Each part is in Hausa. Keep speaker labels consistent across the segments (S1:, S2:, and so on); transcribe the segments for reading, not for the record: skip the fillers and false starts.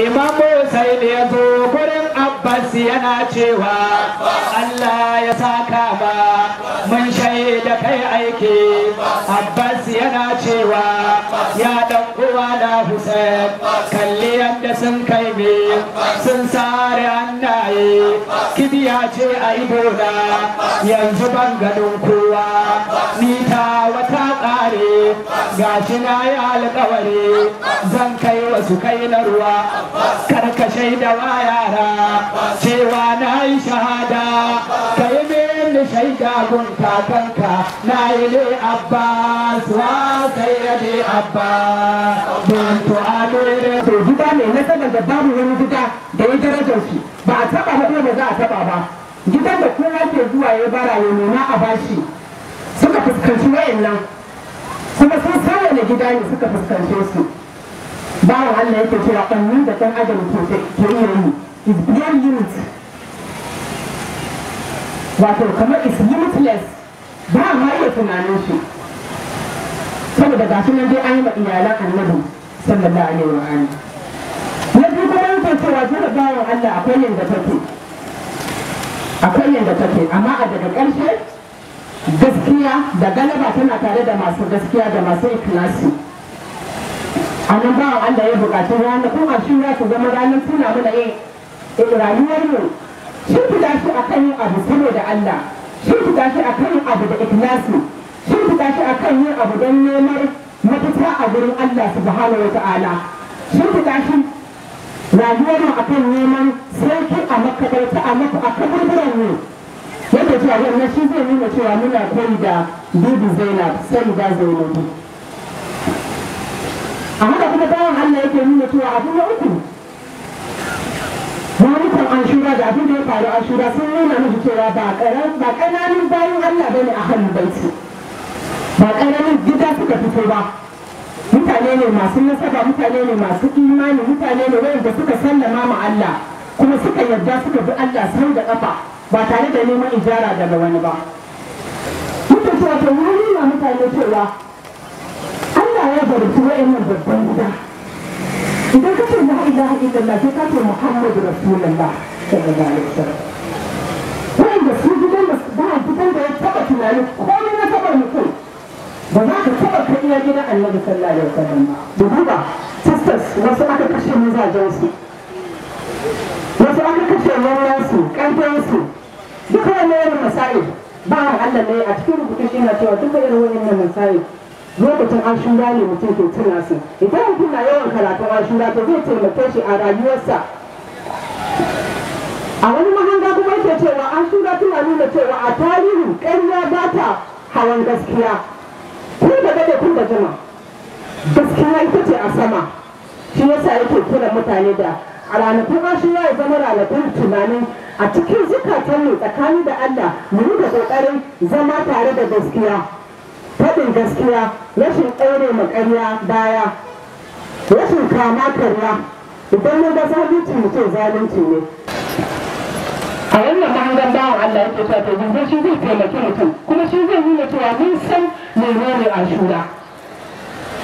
S1: Imam Hussein ya zo gurin Abbas yana cewa Allah ya saka ma mun shaida kai aiki. Abbas yana cewa ya dan uwa na Hussein, kalli yadda sun kai me sun sare hannaye, kibiya ce a idona yanzu ban ganin kowa, ni ta wata ƙare gashi na yi alƙawari zan kai wasu kai na ruwa. Karka shaida wa yara cewa na yi shahada, ka yi mini shaida gun kakanka na yi ne Abbas wa sai ya ne Abbas bintu Amir.
S2: To gida mai nasabar da babu wani gida da ya darajar shi ba a taba ba, ba za a taba ba. Gidan da kowa ke zuwa ya bara ya nema a bashi, suka fuskanci wayannan kuma sun san wani gida ne suka fuskance su. Bawan Allah yake cewa ɓannin da ɗan adam ke iya yi is beyond limit, wato kamar is limitless, ba ma iya tunanin shi. Saboda ga shi nan dai an yi ma iyalan Annabi sallallahu alaihi wa alihi. Na biyu kuma yake cewa jarabawan Allah akwai yanda take, akwai yanda take, amma a daga ƙarshe gaskiya da galaba tana tare da masu gaskiya da masu ikhlasi. A nan bawan Allah ya buƙaci ranakun Ashura su zama ranar tuna mana yin rayuwar mu, shimfiɗa shi a kan yin abu saboda Allah, shimfiɗa shi a kan yin abu da ikhlasi, shimfiɗa shi a kan yin abu don neman mafita a gurin Allah subhanahu wa ta'ala, shimfiɗa shi rayuwar mu akan neman sauki a makabarta a kaburburan mu. Yadda cewa wannan shi zai nuna cewa muna koyi da Bibi Zainab, Sayyida Zainabu. A haka kuma bawan Allah yake nuna cewa abu na uku, ranukan Ashura da abin da ya faru Ashura sun nuna mishi cewa ba ƙananan bayan Allah ba ne a hannun baiti, ba ƙananan gida suka fito ba, mutane ne masu nasaba, mutane ne masu imani, mutane ne wayanda suka sallama ma Allah kuma suka yarda suka bi Allah sau da ƙafa ba tare da neman ijara daga wani ba. Mutum cewa to ya nuna mutane cewa Allah ya barci wa'annan babban gida. Idan ka ce la ilaha illallah sai ka ce Muhammadu Rasulullah sallallahu alaihi wasallam. Wa'anda su gidan da ba gidan da ya taba tunani komai na taba mutum ba za ka taba kai iya gidan Annabi sallallahu alaihi wasallam ba. Duba sisters, wasu aka kashe mazajen su, wasu aka kashe yaran su, kantan su, duka wannan irin masail. Ba Allah ne a cikin rubutun shi yana cewa duka irin wannan masail lokacin Ashura ne mutum ke tuna su. Idan mutum na yawan karatun Ashura to zai taimake shi a rayuwarsa. A wani mahanga kuma yake cewa Ashura tana nuna cewa a tarihi ƙarya ba ta hawan gaskiya. Kun da dade kun da jima, gaskiya ita ce a sama. Shi yasa yake kira mutane da a ranakun Ashura ya zama ranakun tunanin a cikin zukatanmu tsakani da Allah mu yi da ƙoƙarin zama tare da gaskiya, faɗin gaskiya, rashin ɗaure ma ƙarya baya, rashin kama karya. Idan mun ga zalunci mu ce zalunci ne. A wannan mahangar bawan Allah yake cewa to yanzu shi zai taimaki mutum kuma shi zai nuna cewa mun san menene Ashura.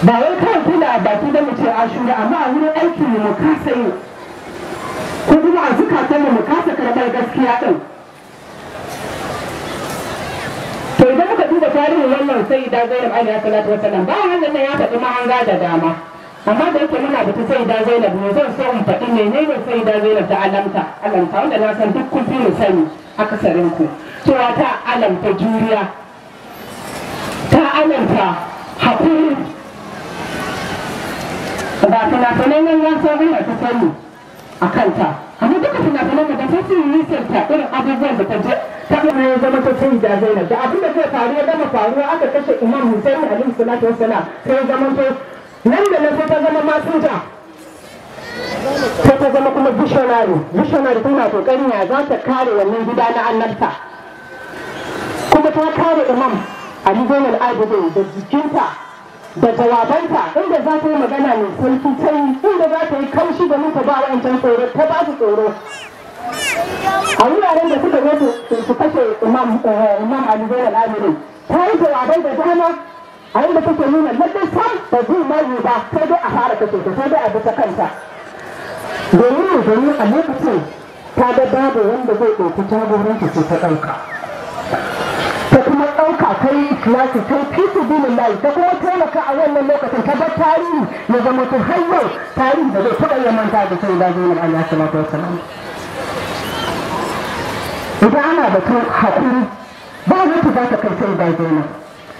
S2: Ba wai kawai kula a baki da mu ce Ashura, amma a wurin aikin mu kasa yi, ko kuma a zukatan mu kasa karɓar gaskiya ɗin. To idan muka duba tarihin wannan Sayyida Zainab alaiha salatu wassalam, bayan wannan ya faɗi mahanga da dama, amma da yake muna batu Sayyida Zainab ne zan so in faɗi menene Sayyida Zainab ta alamta wanda na san duk kun fi mu sani akasarin ku, cewa ta alamta juriya, ta alamta haƙuri. Ga fina-finan nan ya san ina ta sani a kanta, amma duka fina-finan da ta sun nisanta irin abubuwan da ta je ta kuma ya zama ta Sayyida Zainab da abin da zai faru ya gama faruwa aka kashe Imam Hussein alaihi salatu wassalam, sai ya zama to nan da nan sai ta zama masinja, sai ta zama kuma visionary. Visionary tana kokarin ya za ta kare wannan gida na annabta, kuma ta kare Imam Ali Zainal Abidin da jikinta da jawabanta, inda za ta yi magana mai sauki ta yi, inda za ta yi kaushi da muka ba wa'ancan tsoro ta ba su tsoro. A wuraren da suka zo su kashe Imam Ali Zainal Abidin, ta yi jawabai da dama a inda take nuna lallai sam ba zai mayu ba, sai dai a fara kashe ta, sai dai a bi ta kanta. Domin a lokacin ta ga babu wanda zai ɗauki jagoranci sai ta ɗauka. Ta kuma ɗauka ta yi ikhlasi ta fi sabilillahi, ta kuma taimaka a wannan lokacin, ta bar tarihi ya zama to har yau tarihi da zai taɓa iya manta da sai da Zainab alaihi salatu wassalam. Idan ana batun haƙuri ba wata za ta kai sai da Zainab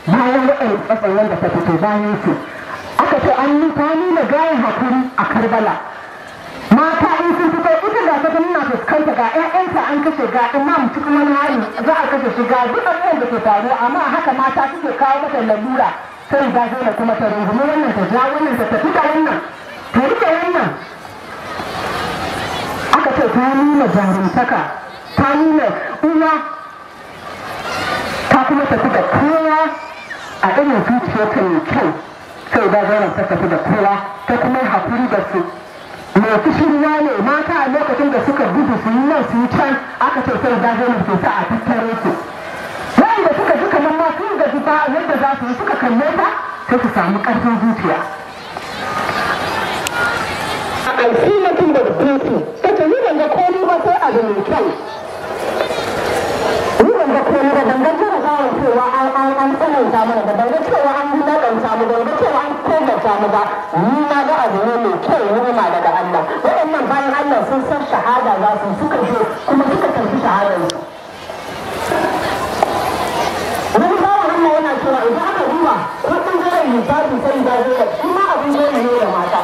S2: bayan waɗannan ƙasan wanda ta fito bayan su aka ce an yi ta nuna gayan haƙuri a Karbala. Mata in sun fito ita ga ta nuna fuskanta ga ƴaƴanta an kashe, ga imam cikin wani hali za a kashe shi, ga duk abubuwan da ke faruwa, amma haka mata suke kawo mata lalura. Sai da Zainab kuma ta rungumi wannan, ta ja wannan, ta tafi da wannan, ta rike wannan. Aka ce ta nuna jarumtaka, ta nuna uwa, ta kuma tafi da kowa a irin zuciyarta mai kyau. Sai da Zainab ta tafi da kowa, ta kuma haƙuri da su. Mai kishirwa ne mata a lokacin da suka gudu su yi nan su yi can, aka ce sai da Zainab ke sa a tattare su. Wanda suka ji kamar ma sun gaji ba yadda za su yi, suka kalle ta sai su samu ƙarfin zuciya. I see nothing but beauty. Ta ce ni ban ga komai ba sai abu mai kyau. Ni ban ga komai ba, ban ga jarabawar cewa an tsananta mana ba, ban ga cewa an wulaƙanta mu, ban ga cewa an tozarta mu ba. Ni na ga abu ne mai kyau, ni'ima daga Allah. Waɗannan bayan Allah sun san shahada za su suka je kuma suka karɓi shahadar su. Wani bawan Allah yana cewa idan aka duba ko ɓangaren hijabi sai da zai shi ma abin zai ne da mata.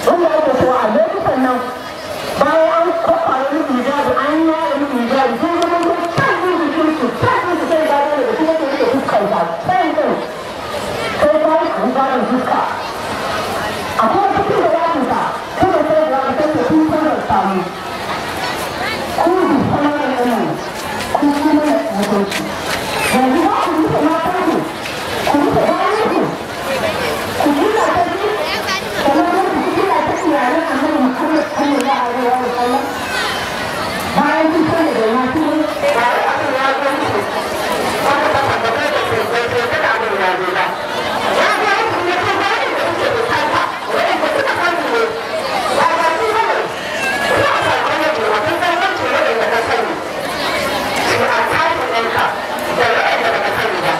S2: Wanda ake cewa a lokutan nan bayan an kwakwara musu hijabi, an yaya musu hijabi, sun zama sun can ɗin jikin su, can ɗin su sai da zai da shi yake rike fuskanta, can ɗin sai ta yi hijabin fuska. Akwai cikin da ya fita, kada sai da ya fita kun sanar samu. Kun bi sanar da nan, kun kuma mutunci. Yanzu za ku rufe matan ku, ku rufe bayan ku, ku gina ta ji, kamar yadda ku gina ta iyalan Annabi Muhammad sallallahu alaihi wa sallam. Bayan kun sani da ya turo, ba wai abin ya zo muku, wanda ba ka gaba da sosai sai kada abin ya zo ba. Ya zo muku ne ta bayan da kuke bukata, waɗanda suka samu ne, ba ba su ba ne. Suna psychology, wajen bambancin waɗanda ka sani, su a tashin ɗinka da waɗanda ba ka sani ba.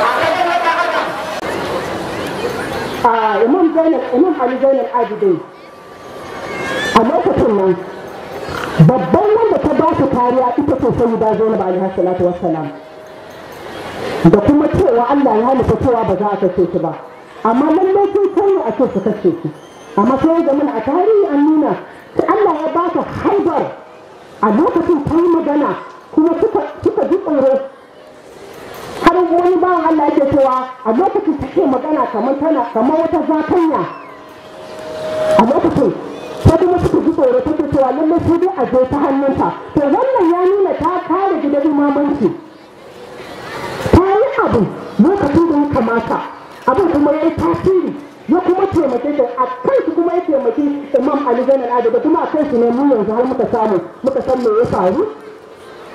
S2: Akwai wata adam. Imam Zainab, Imam Ali Zainab Abidin a lokacin nan babban wanda ta ba su kariya ita ce Sayyida Zainab alaiha salatu wassalam, da kuma cewa Allah ya nufa cewa ba za a kashe shi ba, amma lallai sun sanya a ce su kashe shi. Amma sai ga mana a tarihi an nuna sai Allah ya ba ta haibar a lokacin ta yi magana kuma suka ji tsoro. Har wani bawan Allah yake cewa a lokacin take magana kamar tana kamar wata zakanya a lokacin, sai kuma suka ji tsoro take cewa lallai sai dai a je ta hannunta. To wannan ya nuna ta kare gidan imamanci, ta yi abu lokacin da ya kamata, abin kuma ya yi tasiri, ya kuma taimake ta a kansu, kuma ya taimaki Imam Ali Zainal Abidin, kuma a kansu ne mu yanzu har muka samu muka san me ya faru.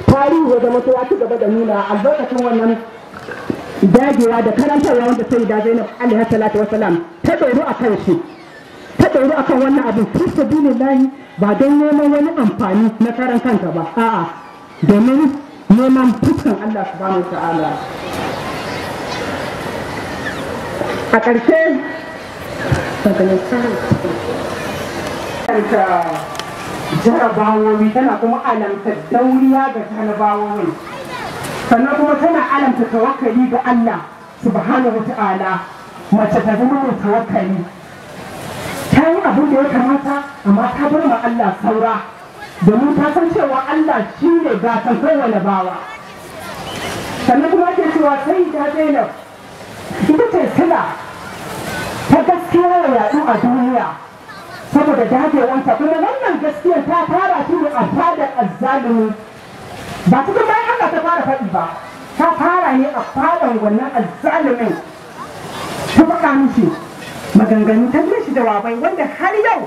S2: Tarihi ya zama ya ci gaba da nuna albarkacin wannan dagewa da karantarwa wanda sai da Zainab alaiha salatu wasalam ta ɗoru a kan shi, ta ɗoru a kan wannan abin fi sabilillahi, ba don neman wani amfani na karan kanka ba, a'a, domin neman fuskan Allah subhanahu wa ta'ala. A ƙarshe jarabawowi tana kuma alamta dauriya ga jarabawowin, sannan kuma tana alamta tawakkali ga Allah subhanahu wa ta'ala. Mace ta zama mai tawakkali, ta yi abin da ya kamata amma ta bar ma Allah saura, domin ta san cewa Allah shi ne gatan kowane bawa. Sannan kuma ake cewa sai ta Zainab ita ce sila ta gaskiya ya yaɗu a duniya saboda dagewanta, kuma wannan gaskiyar ta fara shi ne a fadar azzalumi, ba cikin bayan Allah ta fara faɗi ba, ta fara ne a fadar wannan azzalumin, ta faɗa mishi maganganu, ta mishi jawabai wanda har yau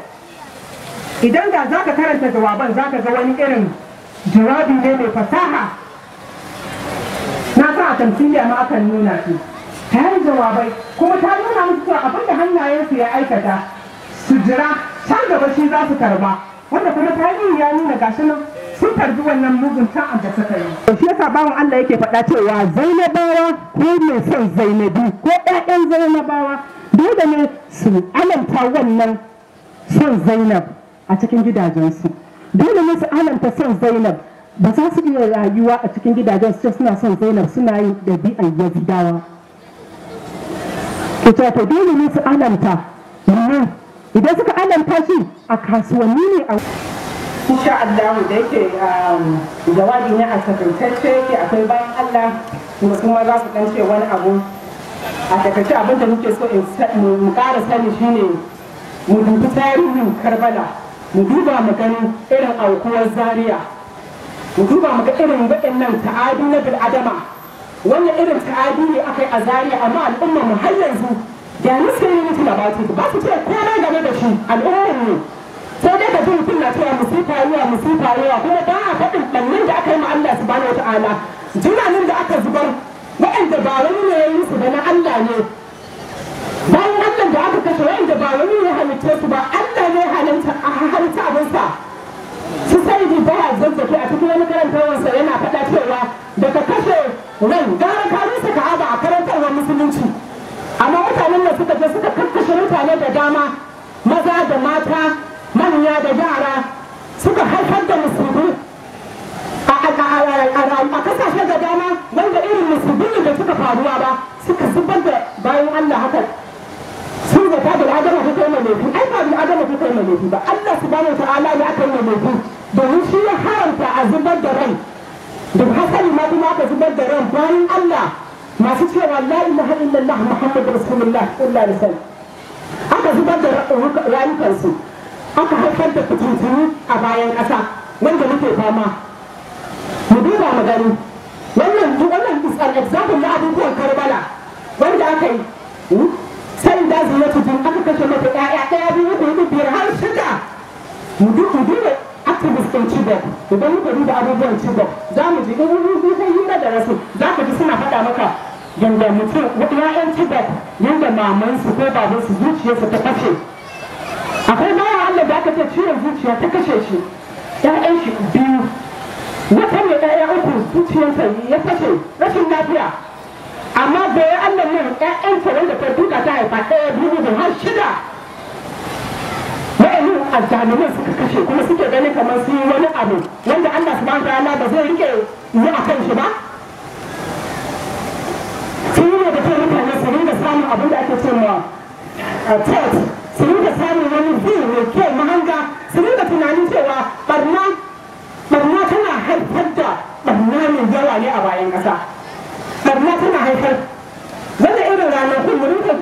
S2: idan da za ka karanta jawaban za ka ga wani irin jawabi ne mai fasaha. Na sa a tamsiliya ma akan nuna su ta yi jawabai, kuma ta nuna musu cewa abin da hannayensu ya aikata su jira Can gaba shi za su karba, wanda kuma tarihi ya nuna gashi nan sun karbi wannan mugun ta'ad da suka yi. Shi yasa bawan Allah yake faɗa cewa Zainabawa ko mai son Zainabi ko ƴaƴan Zainabawa dole ne su alamta wannan son Zainab a cikin gidajensu. Dole ne su alamta son Zainab. Ba za su iya rayuwa a cikin gidajen su suna son Zainab suna yin ɗabi'an Yahudawa. Ita to dole ne su alamta wannan. Idan suka alamta shi a kasuwanni ne a
S3: insha Allah da yake jawabi na a takaitacce yake, akwai bayan Allah da kuma za su dan ce wani abu a takaice. Abin da muke so mu ƙara sani shine mu dubi tarihin Karbala, mu duba mu gani irin aukuwar Zaria, mu duba mu ga irin waɗannan ta'adu na bil'adama. Wannan irin ta'adu ne aka yi a Zaria, amma al'ummar mu har yanzu da nufi mutu da ba su ce komai game da shi. Al'ummar mu sai dai ka ji mutum na cewa musifa yawa, musifa yawa, kuma ba a faɗin ɓannin da aka yi ma Allah subhanahu wa ta'ala, jinanin da aka zubar waɗanda ba wani ne ya yi su ba na Allah ne. Bayan Allah da aka kashe waɗanda ba wani ne ya halitta su ba, Allah ne ya halitta abinsa. Su sai bi baya zazzaki a cikin wani karantarwarsa yana faɗa cewa daga kashe ran gara ka rusa Ka'aba a karantarwar musulunci. Amma mutanen da suka je suka kakkashe mutane da dama, maza da mata, manya da yara, suka haifar da musulmi a kasashe da dama wanda irin musulmi da suka faruwa ba, suka zubar da bayan Allah haka. Sun zata bil adama kuka yi laifi, ai ba bil adama kuka yi laifi ba, Allah subhanahu ta'ala ne aka yi laifi, domin shi ya haramta a zubar da rai. Da hasali ma kuma aka zubar da ran bayan Allah masu cewa la ilaha illallah muhammadu rasulullah sallallahu alaihi wasallam, aka zubar da rayukansu, aka haifar da fitintunu a bayan ƙasa wanda muke fama. Mu duba mu gani wannan is an example na abubuwan Karbala wanda aka yi. Sai da ziyarci jin aka kashe mata ƴaƴa 1 2 3 4 5 har 6. Mu duba activist ɗin Chibok. Idan muka duba abubuwan Chibok za mu ji in mun hira da rasu za ka ji suna faɗa maka yanda mutum ƴaƴan Chibok yanda mamansu ko babansu zuciyarsu ta kashe. Akwai bayan Allah da aka ce ciwon zuciya ta kashe shi, ƴaƴan shi 2, wata mai ƴaƴa 3 zuciyarsa ya kashe rashin lafiya. Amma bayan Allah nan ƴaƴanta wanda ta duka ta haifa 1 2 3 har 6 wa'annan azzaluman suka kashe, kuma suke ganin kamar sun yi wani abu wanda Allah subhanahu wa ta'ala ba zai rike yi a kan shi ba. Sun yi da kai mutane su ringa samun abin da ake cewa thought, su ringa samun wani view mai kyau, mahanga, su ringa tunanin cewa barna tana haifar da barna mai yawa ne a bayan ƙasa. Barna tana haifar wannan irin ranakun mu rinka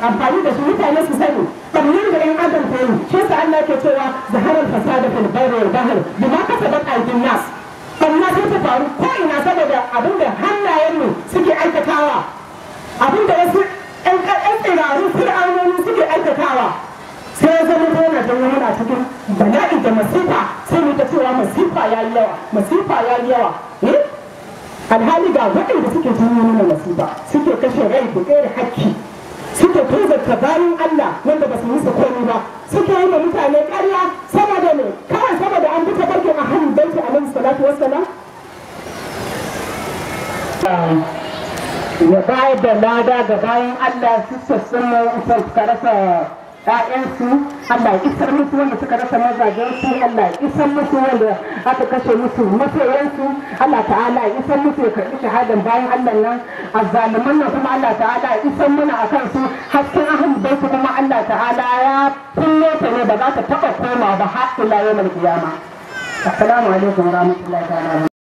S3: amfani da su, mutane su sani barnar da ƴan adam ta yi. Shi yasa Allah ke cewa zaharar fasada fil barri wal bahr bima kasabat aydin nas. Barna sai ta faru ko ina saboda abin da hannayen mu suke aikatawa, abin da wasu ƴan tsirarun fir'aunoni suke aikatawa. Sai ya zama yana janyo muna cikin bala'i da masifa, sai mu ta cewa masifa ya yi yawa, masifa ya yi yawa. Alhali ga waɗanda suke janyo mana masifa, suke kashe rai da ƙera hakki, suke tozarta bayan Allah wanda ba su musu komai ba, suke yi ma mutane ƙarya saboda ne kawai saboda an bi tafarkin a hannun baiti alaihi salatu wassalam.
S2: Ya bayar da lada ga bayan Allah sassan suka rasa ‘ya'yansu, Allah ya isar musu, wanda suka rasa mazajensu, Allah ya isar musu, wanda aka kashe musu masoyansu, Allah ta'ala ya isar musu, ya karɓi shahadan bayan Allah nan. Azzaluman nan kuma Allah ta'ala ya isar mana a kansu. Hasken ahlul bait kuma Allah ta'ala ya kullo ta ne ba za ta taɓa koma ba har ila yawmal qiyama. Assalamu alaikum warahmatullahi ta'ala.